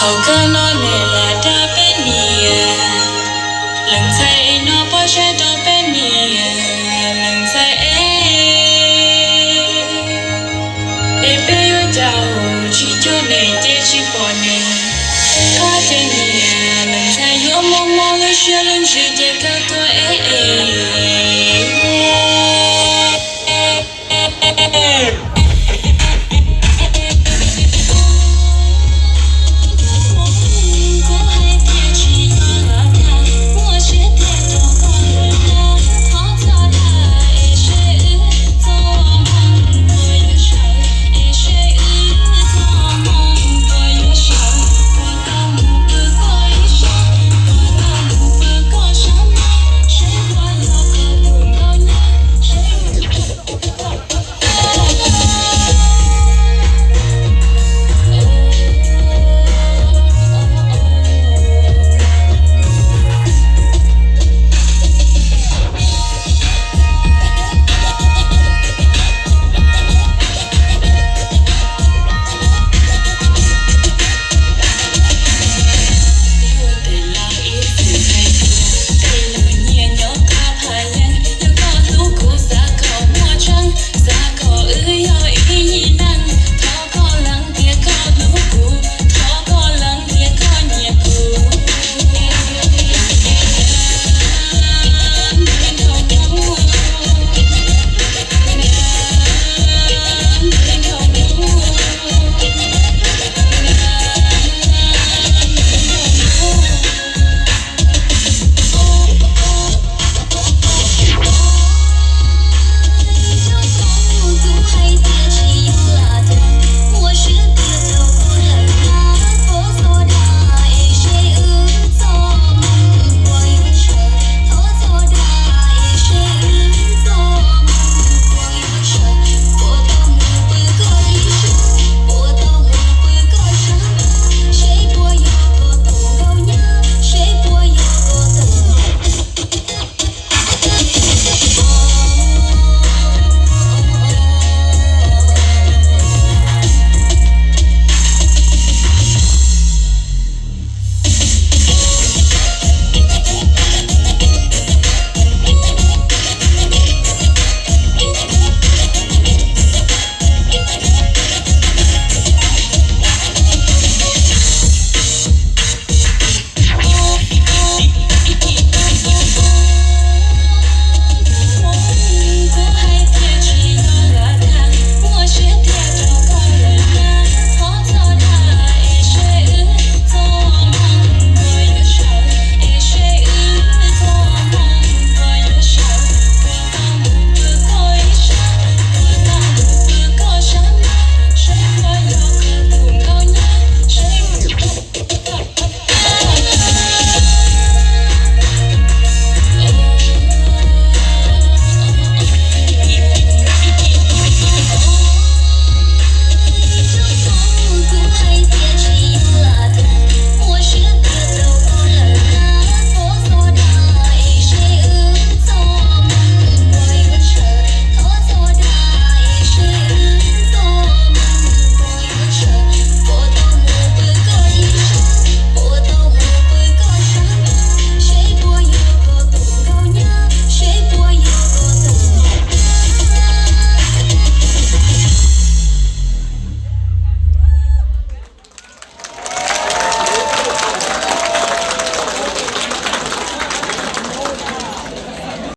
Auv gaax nor naaic laaix daaih benx nie, lengc cai ei nor borqv sai dorh benx nie, lengc cai ei. Ei benx yuoqv jauv qiex jiouv naaic jiex qiex borqc naaic, kaav jiex nie, lengc cai yuoqv mong mong lui-siex lunx nziex jiex gauh duqv ei.